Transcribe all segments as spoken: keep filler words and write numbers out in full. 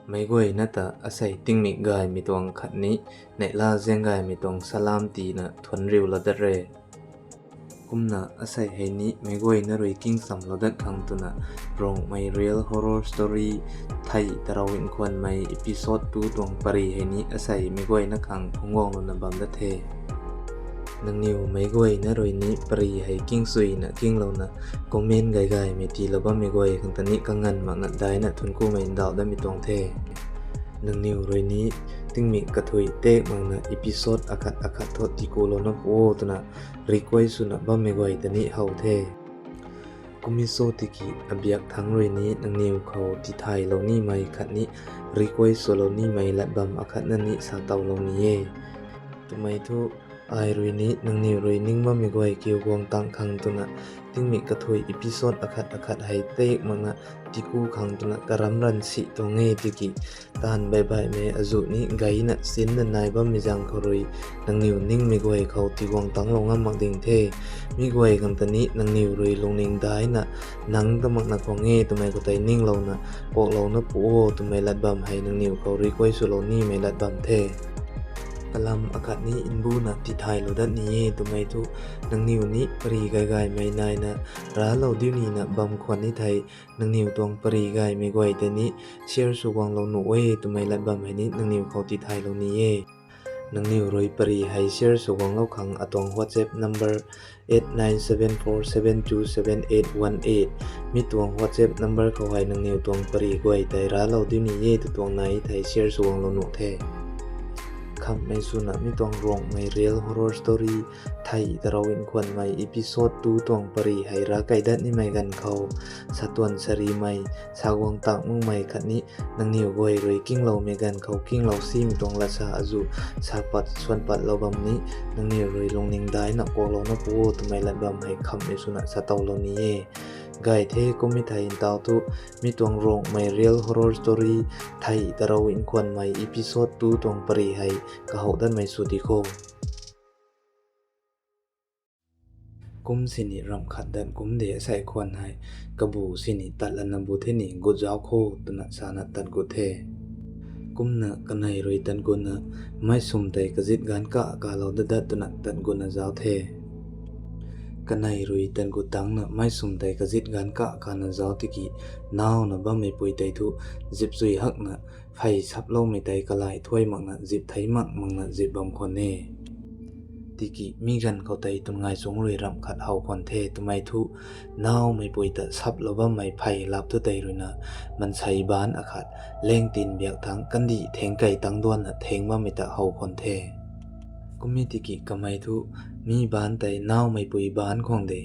Meic guayna ta asei tingmik gaymei tuang khatni neihla zaeng gaymei tuang salam tiina thuanc riulou dat re. Kumna asei hei ni meic guayna rui kingsamlou dat khang twna Rongmei Real Horror Story thei tarou nkhuanmei episode two tuang pary hei ni asei meic guayna khang phungc guanglouna bam dat the. Nangniw meic guayna rui ni pary hei kingsuina kinglouna comment gay gaymei tiilou bammei guay khang ta ni kanganv makna daina thuanc kumei ndauh datmei tuang the. Nangniw rui ni tingmik kathui tak makna episode akhat akhat thu tikulouna pu o twna request swna bammei guay ta ni how the. Kum e so tiki abiak thangc rui ni nangniw khou tithaylou nimei khatni request swlou nimei lat bam akhatna ni sa towlou ni e. Twmei thu ai rui ni nangniw rui ning bammei guay kiu guang tang khang twna tingmik kathui episode akhat akhat hei tak makna tiku khang twna karam ranv si tuang e tiki taanv baih baihmei azuh ni gayna sinna nai bammei zaeng khou rui nangniw ningmei guay khou tiguang tangclou ngam mak ding the. Mi guay khang ta ni nangniw rui lungning daina nang ta makna khwang e twmei khou tei ninglouna kuaklouna pu o twmei lat bam hei nangniw khou request swlou nimei lat bam the. Kalam akhat ni nbuna tithaylou dat ni e twmei thu nangniw ni pary gay gaymei naina raclou diu nina bam khwan ni thei nangniw tuang pary gaymei guay tei ni share sw guanglou nuh e twmei lat bam hei ni nangniw khou tithaylou ni e. Nangniw rui pary hei share sw guanglou khang atuang WhatsApp number eight nine seven four seven two seven eight one eight mi tuang WhatsApp number khou hei nangniw tuang pary guay tei raclou diu ni e tw tuang nai thei share sw guanglou nuh the. Khamhmei swna mi tuang Rongmei Real Horror Story thei tarou nkhuanmei episode two tuang pary hei rav kai dat nimei ganv khou satuan sarimei, sa guang tak makmei khatni nangniw guay rui kingloumei ganv khou kinglou simei tuang latsa azuh sa pat suan patlou bam ni nangniw rui lungning daina kuaklouna pu o twmei lat bam hei khamhmei swna sa towlou ni e. Gay the, kum e thei ntau thu mi tuang Rongmei Real Horror Story thei tarou nkhuanmei episode two tuang pary hei kahouh datmei sw di kho. Kum sini ramh khat dat kum de asei khwan hei kabu sini tat lana bu the ni gut zauc kho twna sana tat gut the. Kumna kanei rui tat gutna mei sum tei kazit ganv ka kalou dat dat twna tat gutna zauc the. Kanei rui tat gut tangcna mei sum tei kazit ganv ka kana zauc tiki nauna bammeipui tei thu zip chui hakna phey saploumei tei kalai thuai makna zip thei mak makna zip bam khwan e. Tiki mi ganv khou tei twna ngai chungc rui ramh khat how khwan the twmei thu, nawmeipui ta saplou bammei phey lap thu tei ruina mansei baanc akhat lengtin biak thangc kandih thengc kei tangc duanna theng bammei ta how khwan the. Kum e tiki kamei thu mi baanc tei nawmeipui baanc khwang de,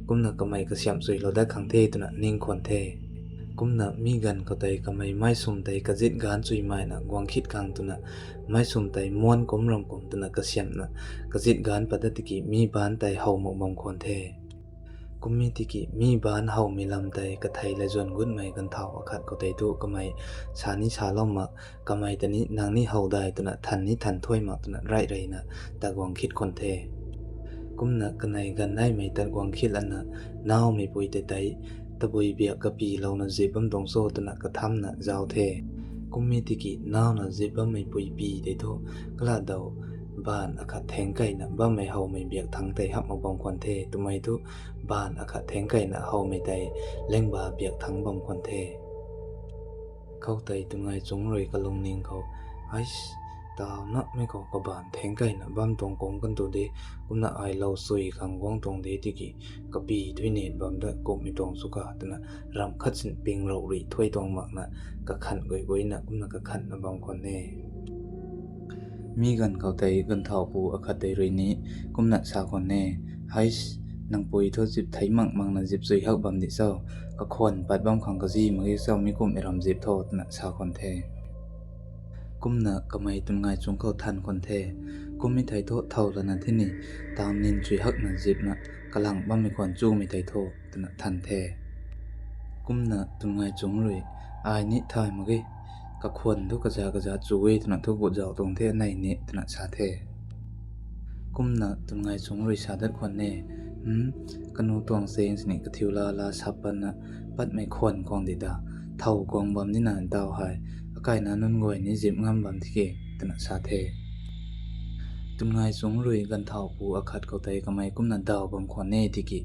kumna kamei kasiamh chuilou dat khang the twna ning khwan the. Kumna mi ganv khou tei kamei mei sum tei kazit ganv chuimaina guang khit khang twna mei sum tei muanc kum ram kum twna kasiamhna kazit ganv pat dat tiki mi baanc tei how mak bam khwan the. Kum e tiki mi baanc howmei lam tei kathei lazuan gutmei ganvthau akhat khou tei thu kamei sa ni salou mak, kamei ta ni nang ni how dai twna than ni than thuai mak twna raih reina tat guang khit khwan the. Kumna kanei ganv naimei tat guang khit lana nawmeipui tei tei tabui biak kapilouna zip bam tuang cho twna kathamna zauc the. Kum e tiki nawna zip bammeipui pi tei thu kaladau baanc akhat thengc keina bammei howmei biak thangc tei hap mak bam khwan the twmei thu baanc akhat thengc keina howmei tei lengba biak thangc bam khwan the. Khoutei twna ngai chungc rui kalungning khou, Hais, taw namei khou kabaanc thengc keina bam tuang kung kan tu de, kumna ai lou sui khang guang tuang de tiki kapi thuinet bam dat kumhmei tuang sw ka twna ramh khat sin ping rou rih thuai tuang makna kakhanh guay guayna kumna kakhanhna bam khwan e. Mi ganv khou tei ganvthaupu akhat tei rui ni kumna sa khwan e, Hais, nang pui thu zip thei mak makna zip chui hak bam di cho, kakhwan pat bam khang kazi mak ge cho, mi kumhmei ram zip tho twna sa khwan the. Kumna kamei twna ngai chungc khou than khwan the. Kum e thei thu thow lana thini, taw nin chui hakna zipna kalang bammei khwan chumei tei tho twna than the. Kumna twna ngai chungc rui, Ai ni thay mak ge, kakhwan thu kaza kaza chu e twna thu gut zauc tuang the anei ni twna sa the. Kumna twna ngai chungc rui sa dat khwan e, Hm, kanu tuang chaeng sini kathiu lala sap patna patmei khwan khwang di ta, thow guang bam nina daw hei akaina nunc guay ni zip ngam bam tiki, twna sa the. Twna ngai chung rui ganvthauhpu akhat khou tei kamei kumna daw bam khwan e tiki,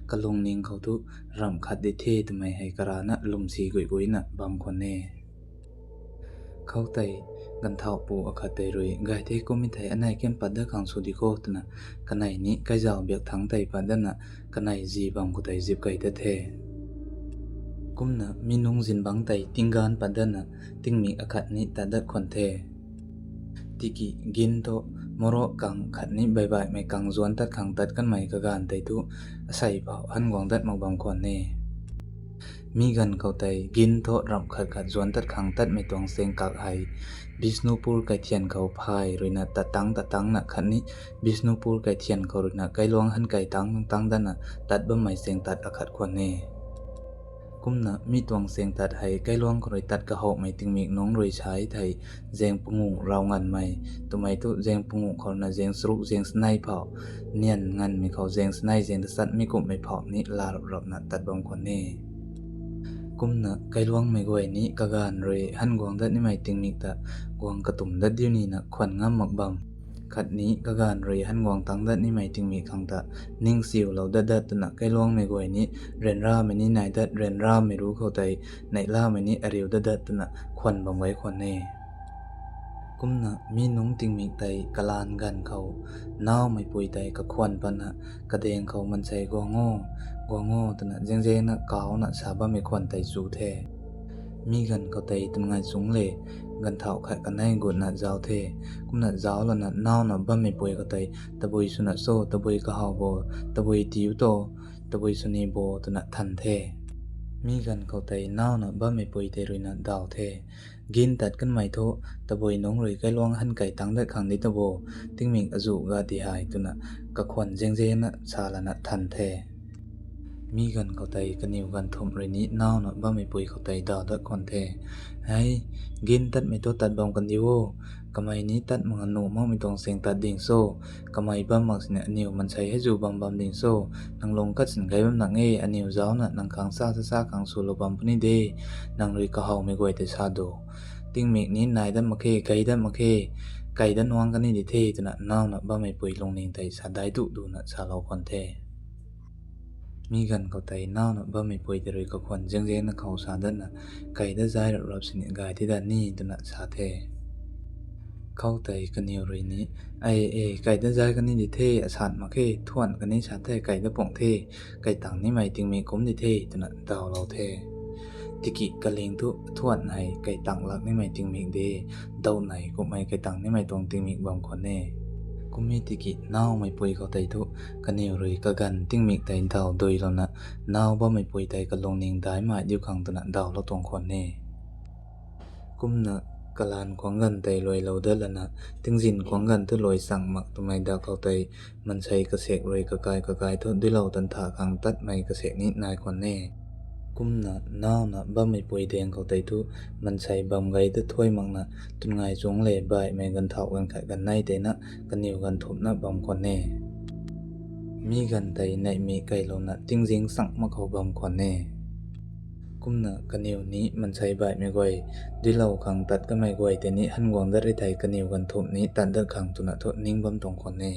kalungning khou thu ramh khat di the twmei hei karana lwmsi guiguina bam khwan e. Khoutei ganvthauhpu akhat tei rui, gay the, kummei thei anei kan pat dat khang sw di kho, twna kanei ni kaizauh biak thangc tei pat datna kanei zi bam khou tei zip key dat the. Kumna mi nungc zingbangc tei tingganv pat datna tingmik akhat ni tat dat khwan the. Tiki gin thu morok kang khatni baibaihmei kang zuanc tat khang tat kanmei kaganv tei thu asei phou han guang dat mak bam khwan e. Mi ganv khou tei gin thu ramh khat khat zuanc tat khang tatmei tuang seng kak hei Bishnupur kaithian khou phay ruina tat tangc tat tangcna khatni Bishnupur kaithian khou ruina kailuangc han key tangc tangc datna tat bammei seng tat akhat khwan e. Kumna mi tuang seng tat hei kailuangc khou rui tat kahowmei tingmik nungc rui sa thei, zaeng panguh rav nganvmei twmei thu zaeng panguh khou ruina zaeng charuk zaeng chanei phou, nian nganvmei khou zaeng chanei zaeng tachat mi kumhmei phou ni laa rap rapna tat bam khwan e. Kumna kailuangmei guay ni kaganv rui han guang dat nimei tingmik ta guang katum dat diu nina khwan ngam mak bam khatni kaganv rui han guang tangc dat nimei tingmik khang ta ningsiulou dat dat twna kailuangmei guay ni ryanramei ni nai dat, ryanramei ruc khou tei neihlamei ni ariu dat dat twna khwan bam gay khwan e. Kumna mi nungc tingmik tei kalanv ganv khou nawmeipui tei kakhwan patna kadaeng khou mansei guang o, guang o twna zaengzaengna kauna sa bammei khwan tei chu the. Mi ganv khou tei twna ngai chung le, ganvthauh khat kanei gutna zauc the. Kumna zauc lana nawna bammeipui khou tei, tabui swna cho, tabui kahaw bo, tabui tiu to, tabui swni bo twna than the. Mi ganv khou tei nawna bammeipui tei ruina daw the. Gin tat kanmei thu, tabui nungc rui kailuangc han key tangc dat khang di ta bo, tingmik azuh ga di hei twna kakhwan zaengzaengna sa lana than the. Mi ganv khou tei kaniw ganvthumh rui ni nawna bammeipui khou tei daw dat khwan the. Hei, gin tatmei thu tat bam kan di o. Kamei ni tat mak nga nuh makmei tuang seng tat ding cho. Kamei bam mak sini aniw mansei hei zu bam bam ding cho. Nang lung khat sin gay bam nang e, aniw zaucna nang khang sa sa sa khang swlou bam puni de. Nang rui kahawmei guay tei sa do. Tingmik ni nai dat mak khe, gay dat mak khe, key dat nuang kani di the twna nawna bammeipui lungning tei sa dai duh duna salou khwan the. Mi ganv khou tei nawna bammeipui tei rui kakhwan zaengzaengna khou sa datna, key dat zai rap rap sini gay ti dat ni twna sa the. Khoutei kaniw rui ni, e e, key dat zai kani di the, asat mak khe, thuan kani sa the, key dat puang the, key tang nimei tingmik kumc di the twna dawlou the. Tiki kaling thu thuan hei key tang lak nimei tingmik de, daw nei kummei key tang nimei tuang tingmik bam khwan e. Kum e tiki nawmeipui khou tei thu kaniw rui kaganv tingmik tei daw duilouna, naw bammeipui tei kalungning daimei diu khang twna dawlou tuang khwan e. Kumna kalanv kuangc ganv tei luailou dat lana, tingzin kuangc ganv thu luai chang mak twmei dak khou tei, mansei kasek rui kakai kakai thu duilou tan tha khang tatmei kasek ni nai khwan e. Kumna nawna bammeipui daeng khou tei thu, mansei bam gay ta thuay makna, twna ngai chung le baihmei ganvthauh ganv khat ganv nei teina, kaniw ganvthumhna bam khwan e. Mi ganv tei neihmik keylouna tingzing chang mak khou bam khwan e. Kumna kaniw ni mansei baihmei guay, duilou khang tat kanmei guay tei ni han guang dat ri thei kaniw ganvthumh ni tat dat khang twna thu ning bam tuang khwan e.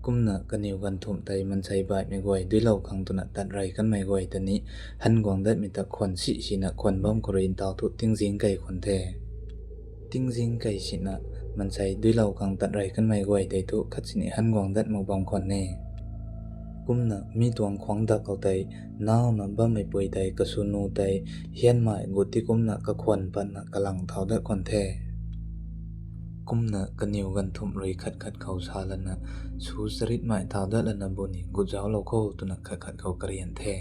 Kumna kaniw ganvthumh tei mansei baihmei guay duilou khang twna tat rey kanmei guay ta ni, han guang datmei ta khwan si sina khwan bam khou rui ntau thu tingzing key khwan the. Tingzing key sina, mansei duilou khang tat rey kanmei guay tei thu khat sini han guang dat mak bam khwan e. Kumna mi tuang khuangc dak khou tei, nawna bammeipui tei kaswnu tei, hianmei gut ti kumna kakhwan patna kalang thau dat khwan the. Kumna kaniw ganvthumh rui khat khat khou sa lana, su charitmei thau dat lana buni gut zauclou kho twna khat khat khou karian the.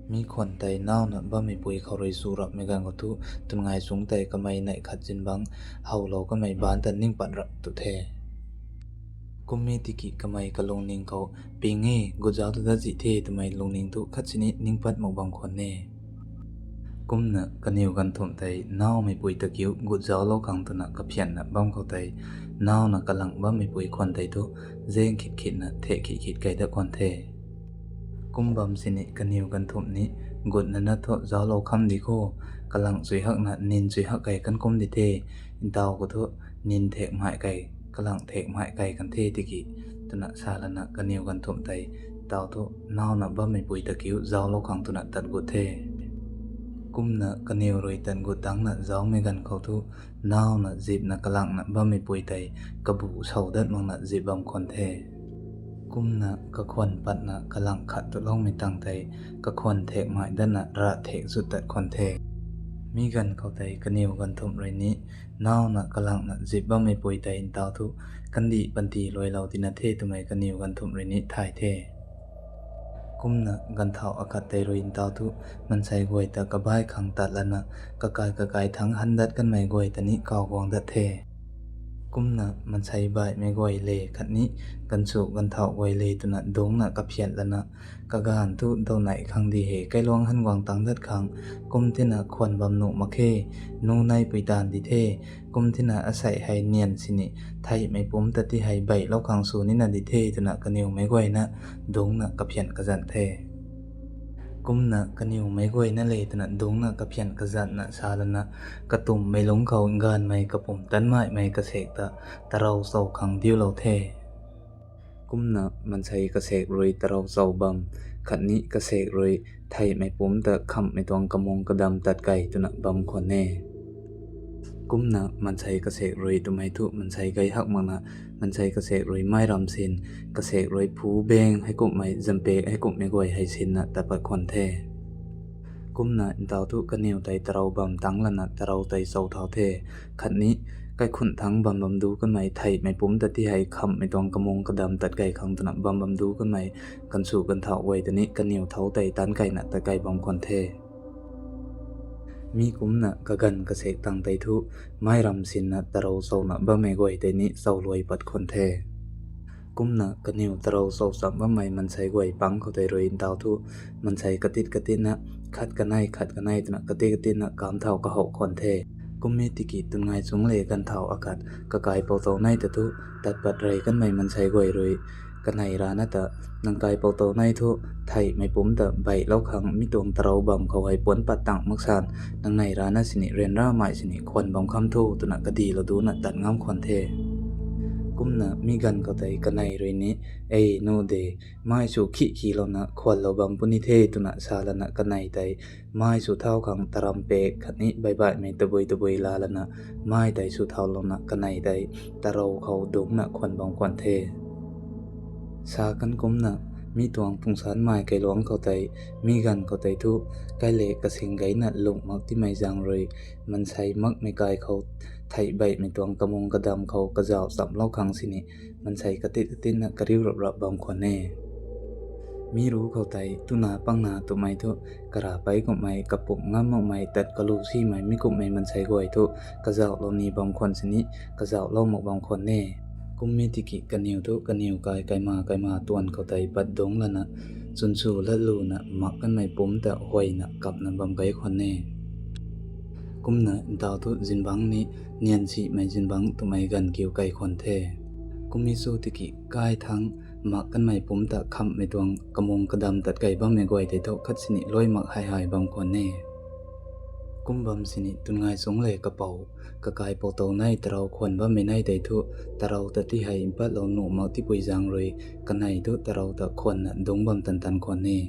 Mi khwan tei nawna bammeipui khou rui su rapmei ganv khou thu, twna ngai chung tei kamei neih khat zin bangc, howlou kanmei baanc ta ning pat rap tu the. Kum e tiki kamei kalungning khou, ping e, gut zauc ta dat zi the twmei lungning thu khat sini ning pat mak bam khwan e. Kumna kaniw ganvthumh tei nawmeipui ta kiu gut zauclou khang twna kaphianna bam khou tei, nawna kalang bammeipui khwan tei thu, zaeng khit khitna thek khit khit key dat khwan the. Kum bam sini kaniw ganvthumh ni, Gutna na thu zauclou kham di kho, kalang chui hakna nin chui hak kei kan kum di the, ntaw khou thu nin thek mhai kei, kalang thek mhai kei kan the tiki, twna sa lana kaniw ganvthumh tei ntaw thu nauna bammei pui ta kiu zauclou khang twna tat gut the. Kumna kaniw rui tat gut tangcna zaucmei ganv khou thu, nauna zipna kalangna bammei pui tei kabu sow dat makna zip bam khwan the. Kumna kakhwan patna kalang khat tuloumei tang tei, kakhwan thek mhai datna ra thek zut tat khwan the. Mi ganv khou tei kaniw ganvthumh rui ni, nauna kalangna zip bammei pui tei ntaw thu, kandih panty luailou tina the twmei kaniw ganvthumh rui ni thay the. Kumna ganvthau akhat tei rui ntaw thu, mansei guay ta kabai khang tat lana, kakai kakai thangc han dat kanmei guay ta ni kaw guang dat the. Kumna mansei baihmei guay le khatni ganvchu ganvthau guay le twna dungcna kaphian lana, kaganv thu daw neih khang di he, kailuang han guang tangc dat khang, kum tina khwan bam nuh mak khe, nu neipui taanv di the, kum tina asei hei nian sini, theihmei pumc ta ti hei beihlou khang sw nina di the twna kaniwmei guayna dungcna kaphian kazanc the. Kumna kaniwmei guayna le twna dungcna kaphian kazanna sa lana, katumhmei lungc khou nganvmei kapumc tanmaihmei kasek ta tarou chou khang diulou the. Kumna mansei kasek rui tarou chou bam, khatni kasek rui theihmei pumc ta khamhmei tuang kamung kadam tat kei twna bam khwan e. Kumna mansei kasek rui twmei thu mansei gay hak makna, mansei kasek rui mairam sin, kasek rui phu beng heikumhmei zampek heikumhmei guay hei sinna tat pat khwan the. Kumna ntaw thu kaniw tei tarou bam tangc lana tarou tei chou thau the, khatni kaikhunc thangc bam bam du kanmei theihmei pumc ta ti hei khamhmei tuang kamung kadam tat kei khang twna bam bam du kanmei ganvchu ganvthau guay ta ni kaniw thou tei tanc keina tat kei bam khwan the. Mi kumcna kaganv kasek tang tei thu, mairam sinna tarou chouna bammei guay tei ni chou luai pat khwan the. Kumna kaniw tarou chou cham bammei mansei guay pang khou tei rui ntaw thu, mansei katit katitna, khat kanei khat kanei twna katit katitna kamc thau kahou khwan the. Kum e tiki twna ngai chung le ganvthau akhat, kakai poutou nei ta thu, tat pat rey kanmei mansei guay rui, kanei rana ta, nang kai poutou nei thu, theihmei pumc ta beihlou khang mi tuang tarou bam khou hei puanc pat tang mak san, nang nei rana sini ryanramei sini khwan bam kham thu twna kadilou duna tat ngam khwan the. Kumna mi ganv khou tei kanei rui ni, ei nu de, mai sw khi khilouna khwanlou bam puni the twna sa lana kanei tei, mai sw thau khang taram pek khatni baibaihmei tabui tabui la lana, mai tei sw thaulouna kanei tei tarou khou dungcna khwan bam khwan the. Sa kan kumcna, mi tuang pungsanmei kailuangc khou tei, mi ganv khou tei thu, kaile kasing geyna lungh mak timei zaeng rui, mansei makmei kai khou, theihbeihmei tuang kamung kadam khou kazauh chamlou khang sini, mansei katit katinna kariu rap rap bam khwan e. Mi ru khou tei twna pangna twmei thu, karapei kumhmei, kapumc ngam makmei, tat kalu simei, mi kumhmei mansei guay thu, kazauhlou ni bam khwan sini, kazauhlou mak bam khwan e. Kum e tiki kaniw thu kaniw kai kaima kaima tuan khou tei pat dungc lana, chwn sw latluna mak kanmei pumc ta huayna kapna bam kai khwan e. Kumna ntaw thu zingbangc ni, nian simei zingbangc twmei ganv kiu kai khwan the. Kum e sw tiki kai thangc, mak kanmei pumc ta khamhmei tuang kamung kadam tat kei bammei guay tei thu khat sini luai mak hei hei bam khwan e. Kum bam sini twna ngai chung le kapou, kakai poutou nei tarou khwan bammei nei tei thu, tarou ta ti hei mpatlou nuh mak tipui zaeng rui, kanei thu tarou ta khwanna dungc bam tan tan khwan e.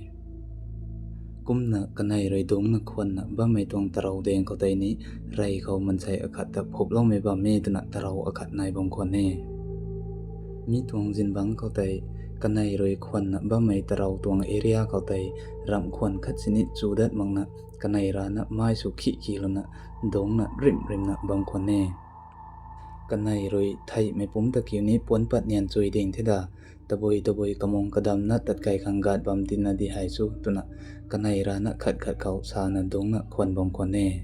Kumna kanei rui dungcna khwanna bammei tuang tarou daeng khou tei ni, rey khou mansei akhat ta phuploumei bam e twna tarou akhat nai bam khwan e. Mi tuang zingbangc khou tei, kanei rui khwanna bammei tarou tuang area khou tei, ramh khwan khat sini chu dat makna, kanei rana mai sw khi khilouna, dungcna rimh rimhna bam khwan e. Kanei rui theihmei pumc ta kiu ni puanc pat nian chui ding the da, tabui tabui kamung kadam na tat kei khang gat bam tina di hei chu twna, kanei rana khat khat khou sana dungcna khwan bam khwan e.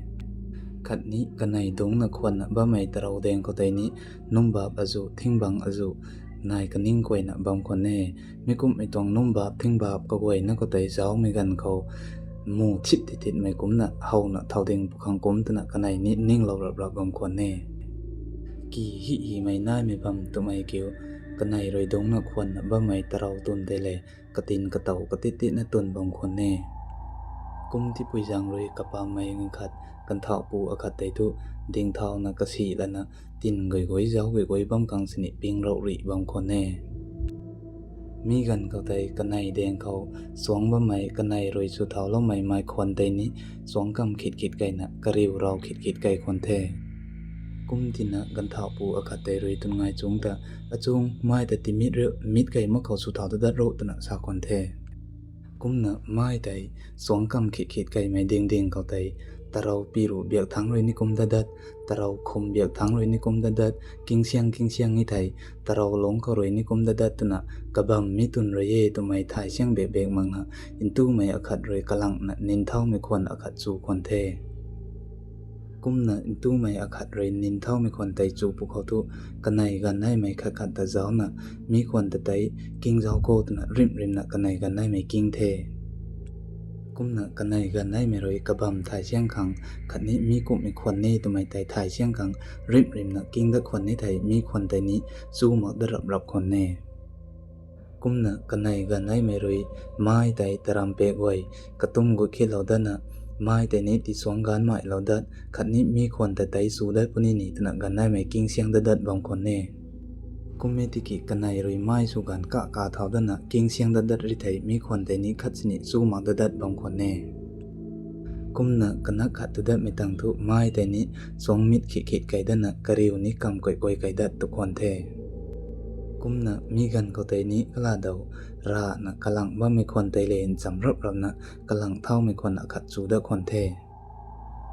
Khatni kanei dungcna khwanna bammei tarou daeng khou tei ni, numbap azu, thingbang azu, nai kaning kuayna bam khwan e. Mi kumhmei tuang numbap thingbap kaguayna khou tei zaumei ganv khou, mu thip ti thitmei kumcna howna thau ding pu khang kumc twna kanei ni ninglou rap rap bam khwan e. Ki hi himei naimei bam twmei kiu, kanei rui dungcna khwanna bammei tarou twn tei le, katin katow katit titna twn bam khwan e. Kum tipui zaeng rui kapammei ganv khat, ganvthauhpu akhat tei thu dingthauna kasi lana tin guay guay zauc guay guay bam khang sini ping rauh rih bam khwan e. Mi ganv khou tei kanei daeng khou suangc bammei kanei rui sw thauloumei mei khwan tei ni suangc kam khit khit keyna kariu rau khit khit key khwan the. Kum tina ganvthauhpu akhat tei rui twn ngai chungc ta, achung, mei ta timit ri, mit key mak khou sw thau dat dat ro twna sa khwan the. Kumna mei tei suangc kam khit khit keymei ding ding khou tei, tarou piru biak thangc rui ni kum dat dat, tarou khum biak thangc rui ni kum dat dat, kingsiang kingsiang ni thei, tarou lungc khou rui ni kum dat dat twna, kabam mi twn rui e twmei thay siang bek bek makna, ntumei akhat rui kalangna ninthaumei khwan akhat chu khwan the. Kumna ntumei akhat rui ninthaumei khwan tei chu pwkhou thu, kanei ganv naimei khat khat ta zaucna, mi khwan ta tei king zauc kho twna rimh rimhna kanei ganv naimei king the. Kumna kanei ganv naimei rui kabam thay siang khang, khatni mi kumhmei khwan ni twmei tei thay siang khang, rimh rimhna king dat khwan ni thei mi khwan tei ni chu mak dat rap rap khwan e. Kumna kanei ganv naimei rui mei tei taram pek guay katum gut khitlou datna, mei tei ni tisuangc ganv mailou dat, khatni mi khwan ta tei chu dat puni ni twna ganv naimei kingsiang dat dat bam khwan e. Kum e tiki kanei rui mei sw ganv kaka thau datna kingsiang dat dat ri thei mi khwan tei ni khat sini chu mak dat dat bam khwan e. Kumna kanak khat tu datmei tang thu mei tei ni suangc mit khit khit key datna kariu ni kam kuai kuai key dat tu khwan the. Kumna mi ganv khou tei ni kala daw rana kalang bammei khwan tei le ncham rap rapna kalang thaumei khwan akhat chu dat khwan the.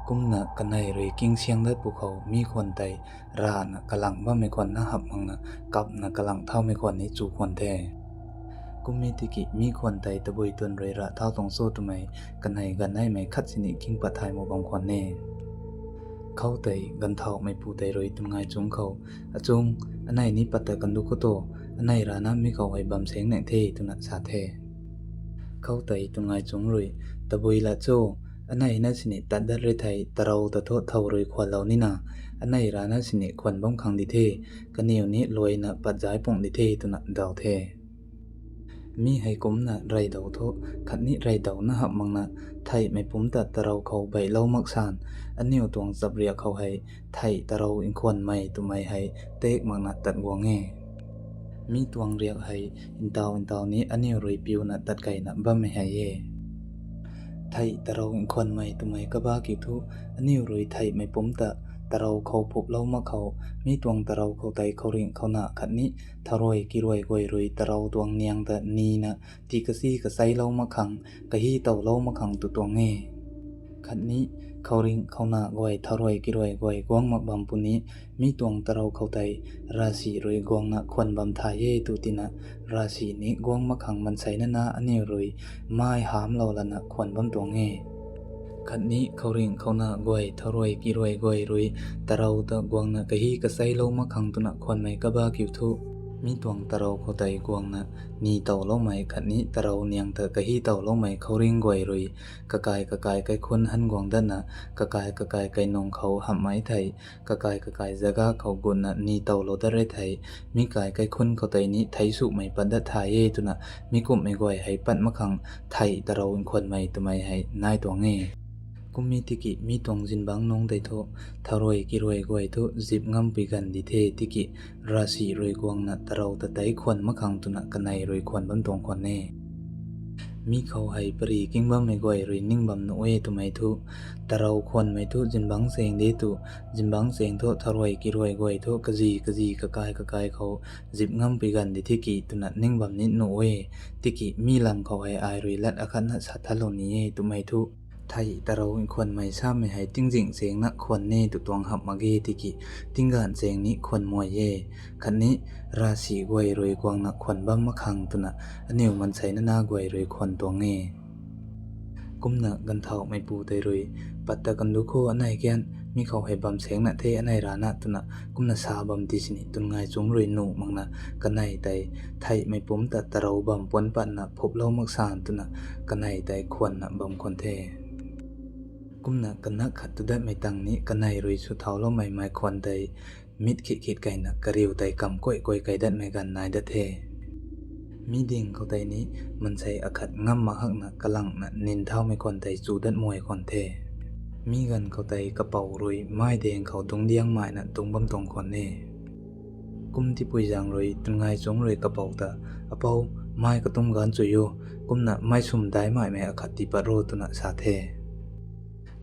Kumna kanei rui kingsiang dat pwkhou mi khwan tei rana kalang bammei khwan na hap makna kapna kalang thaumei khwan ni chu khwan the. Kum e tiki mi khwan tei tabui twn rui ra thau tuang cho twmei kanei ganv naimei khat sini king pat thay mak bam khwan e. Khou tei ganvthauhmeipu tei rui twn ngai chungc khou, achung, anei ni pat ta kan du khou tu, anei rana mi khou hei bam seng nang the twna sa the. Khou tei twn ngai chungc rui, tabui la cho, anei na sini tat dat ri thei tarou ta thu thow rui khwanlou nina, anei rana sini khwan bam khang di the, kaniw ni luaina pat zai pung di the twna daw the. Mi hei kumcna reydau thu, khatni reydau na hap makna, theihmei pumc ta tarou khou beilou mak san, aniw tuang chapriak khou hei, theih tarou nkhwanmei twmei hei, tek makna tat guang e. Mi tuang riak hei, ntaw ntaw ni aniw rui piuna tat keyna bammei hei e. Theih tarou nkhwanmei twmei kaba kiu thu, aniw rui theihmei pumc ta tarou khou phuplou mak khou, mi tuang tarou khou tei khouringh khouna khatni tharuai kiruai guay rui tarou tuang niang ta nina, ti kasi kaseilou mak khang, kahi towlou mak khang tu tuang e. Khatni, khouringh khouna guay tharuai kiruai guay guang mak bam puni, mi tuang tarou khou tei, ravsic rui guangna khwan bam thay e tu tina, ravsic ni guang mak khang mansei nana aniw rui, mei hamclou lana khwan bam tuang e. Khatni khouringh khouna guay tharuai kiruai guay rui, tarou ta guangna kahi kaseilou mak khang twna khwanmei kaba kiu thu, mi tuang tarou khou tei guangna ni towloumei khatni tarou niang ta kahi towloumei khouringh guay rui, kakai kakai kaikhunc han guang datna, kakai kakai kainung khou hamhmei thei, kakai kakai zaga khou gutna ni towlou dat re thei, mi kai kaikhunc khou tei ni theisumei pat dat thay e twna, mi kumhmei guay hei pat mak khang theih tarou nkhwanmei twmei hei nai tuang e. Kum e tiki mi tuang zingbangc nungc tei thu, tharuai kiruai guay thu zip ngampui ganv di the tiki, ravsic rui guangna tarou ta tei khwan mak khang twna kanei rui khwan bam tuang khwan e. Mi khou hei pary king bammei guay rui ning bam nuh e twmei thu, tarou khwanmei thu zingbangc chaeng de tu, zingbangc chaeng thu tharuai kiruai guay thu kazi kazi kakai kakai khou zip ngampui ganv di the ki twna ning bam ni nuh e, tiki mi lam khou hei ai rui lat akhatna sa thatlou ni e twmei thu, theih tarou nkhwanmei samei hei tingzing chaengna khwan e tu tuang hamh mak ge tiki, tingganv chaeng ni khwan muai e, khatni ravsic guay rui guangna khwan bam mak khang twna, aniw mansei nana guay rui khwan tuang e. Kumna ganvthauhmeipu tei rui, pat ta kan du khou anei kian, mi khou hei bam seng na the anei rana twna, kumna sa bam ti sini twn ngai chungc rui nuh makna, kanei tei, theihmei pumc ta tarou bam puanc patna phuplou mak san twna, kanei tei khwanna bam khwan the. Kumna kanak khat tu datmei tang ni kanei rui sw thauloumei mei khwan tei, mit khit khit keyna kariu tei kam kuai kuai key datmei ganv nai dat the. Mi ding khou tei ni mansei akhat ngam mak hakna kalangna nin thaumei khwan tei chu dat muay khwan the. Mi ganv khou tei kapou rui mai ding khou dungc diang maina dungc bam tuang khwan e. Kum tipui zaeng rui Twnngaichungc rui kapou ta, Apou, mai katum ganv chu o, kumna mai sum daimaimei akhat tii pat ro, twna sa the.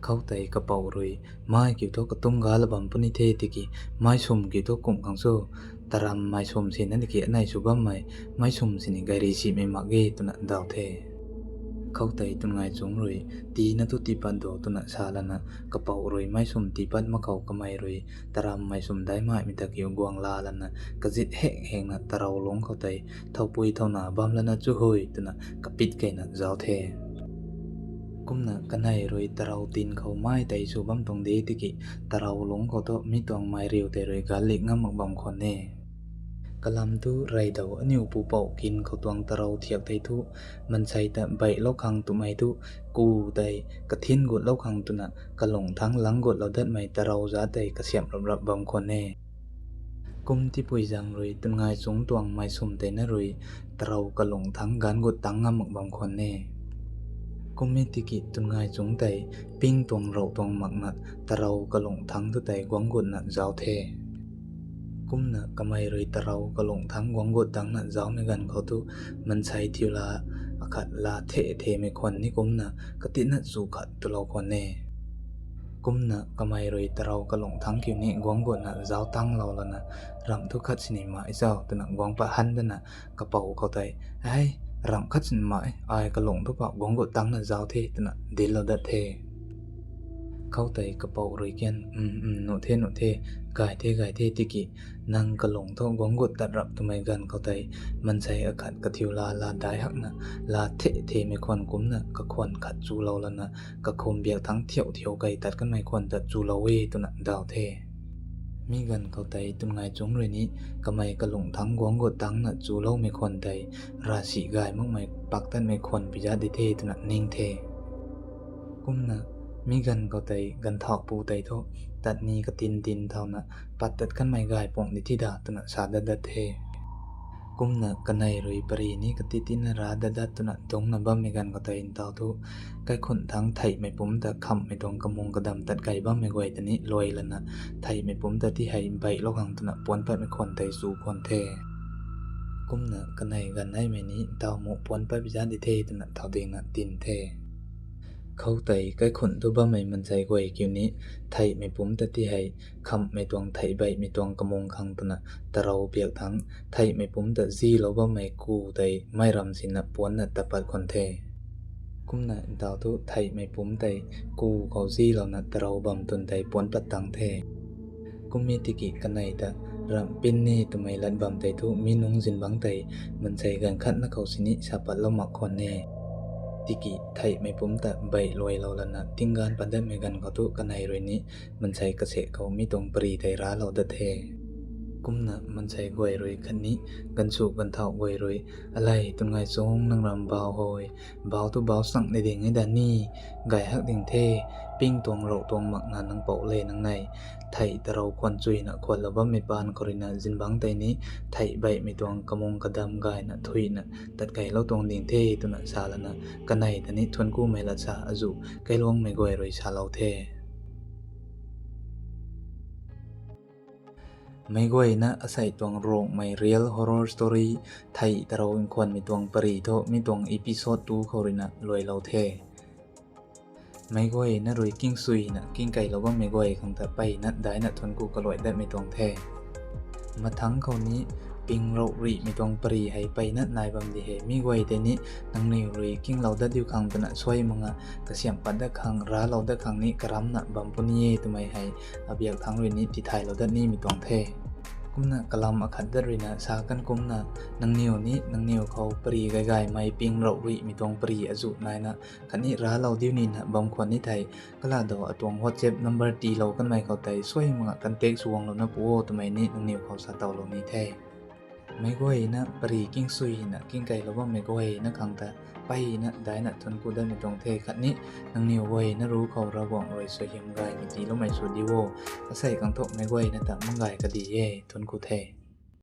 Khoutei kapou rui, Mai kiu thu katum ga la bam puni the tiki, mai sum kiu thu kum khang sw, taram mai sum sina tiki anei sw bammei, mai sum sini gayri simei mak ge, twna daw the. Khoutei Twnngaichungc rui, Tiina thu tii pat do, twna sa lana, kapou rui mai sum tii pat mak khou kamei rui taram mai sum daimaimei ta kiu guang la lana, kazit hek hekna tarou lungc khou tei, Thoupui thouna bam lana chu hui, twna kapit keyna zauc the. Kumna kanei rui tarou tin khou mai tei sw bam tuang de tiki, tarou lungc khou thu mi tuang mai riu tei rui galik ngam mak bam khwan e. Kalam thu reydou aniu pupouc kin khou tuang tarou thiak tei thu, mansei ta beihlou khang twmei thu, ku tei kathin gutlou khang twna kalung thangc lang gutlou datmei tarou za tei kasiamh rap rap bam khwan e. Kum tipui zaeng rui Twnngaichungc tuang mai sum tei na rui tarou kalung thangc ganv gut tangc ngam mak bam khwan e. Kum e tiki Twnngaichungc tei ping tuang rou tuang makna tarou kalung thangc thu tei guang gutna zauc the. Kumna kamei rui tarou kalung thangc guang gut tangcna zaucmei ganv khou thu mansei thiu la akhat la the themei khwan ni kumna katina chu khat twlou khwan e. Kumna kamei rui tarou kalung thangc kiu ni guang gutna zauc tanglou lana, Ramh thu khat sini mai chau, twna guang pat han dana kapou khou tei, Hei, ramh khat sini mai, ai kalung thu pa guang gut tangcna zauc the, twna dinclou dat the. Khoutei kapou rui kian, Um, um, nuh the, nuh the, gay the, gay the tiki, nang kalung thu guang gut tat rap twmei ganv khou tei, mansei akhat kathiu la la dai hakna, la the themei khwan kumcna kakhwan khat chulou lana, kakhum biak thangc thiau thiau kei tat kanmei khwan ta chulou e, twna daw the. Mi ganv khou tei Twnngaichungc rui ni kamei kalung thangc guang gut tangcna chuloumei khwan tei ravsic gay makmei pak tatmei khwan pi zat di the, twna ning the. Kumna mi ganv khou tei ganvthauh pu tei thu tat ni katin tin thauna pat tat kanmei gay puang di thi da, twna sa dat dat the. Kumna kanei rui pari ni kati tina ra dat dat twna dungcna bammei ganv khou tei ntau thu, kaikhunc thangc theihmei pumc ta khamhmei tuang kamung kadam tat kei bammei guay ta ni luai lana, theihmei pumc ta ti hei beihlou khang twna puanc patmei khwan tei chu khwan the. Kumna kanei ganv naimei ni ntau mu puanc pat bi zat di the, twna thau dingna tin the. Khoutei kaikhunc thu bammei mansei guay kiu ni, theihmei pumc ta ti hei khamhmei tuang theih beihmei tuang kamung khang twna tarou biak thangc, theihmei pumc ta zilou bammei ku tei mei ram sina puancna tapat khwan the. Kumna ntau thu theihmei pumc tei ku khou zilouna tarou bam twn tei puanc pat tang the. Kum e tiki kanei ta ramh pin ni twmei lat bam tei thu mi nungc zingbangc tei mansei ganv khatna khou sini sa patlou mak khwan e. Tiki theihmei pumc ta beih luailou lana tingganv pat datmei ganv khou thu kanei rui ni mansei kasek khou mi tuang pari tei raclou dat the. Kumna mansei guay rui khatni ganvsu ganvthauh guay rui, Alei Twnngaichungc, nang ram bau hoi, bau thu bau chang ni ding e da ni, gay hak ding the, ping tuang rou tuang makna nang pou le nang nei, theih tarou khwan chuyna khwanlou bammei paan khou ruina zingbangc tei ni theih beihmei tuang kamung kadam gayna thuina tat keilou tuang ding the, twna sa lana kanei ta ni thuanckumei lat sa azuh kailuangmei guay rui salou the. Meic guayna asei tuang Ruangmei real horror story, theih tarou nkhwanmei tuang pari thu mi tuang episode two khou ruina luailou the. Meic guayna rui kingsuina kingkeilou bammei guay khang ta mpeyna daina thuancku kaluai datmei tuang the. Mathangc khou ni ping rou rihmei tuang pari hei mpeyna nai bam di hei. Mi guay tei ni nangniw rui kinglou dat diu khang twna suai manga kasiamh pat dat khang, raclou dat khang ni karamna bam puni e twmei hei abiak thangc rui ni tithaylou dat nimei tuang the. Kumna kalam akhat dat ruina sa kan kumna, nangniw ni nangniw khou pari gay gaymei ping rou rihmei tuang pari azuh naina khatni raclou diu nina bam khwan ni thei, kala dou atuang WhatsApp number tiilou kanmei khou tei suai manga contact suanglouna pu o twmei ni nangniw khou sa towlou ni the. Meic guayna pari kingsuina kingkeilou bammei guayna khang ta mpeyna daina thuancku datmei tuang the khatni nangniw guayna ru khou Ravguangc rui suaihiam gaymei tiiloumei sw di o. Asei khang thu meic guayna ta manggay kadi e, thuancku the.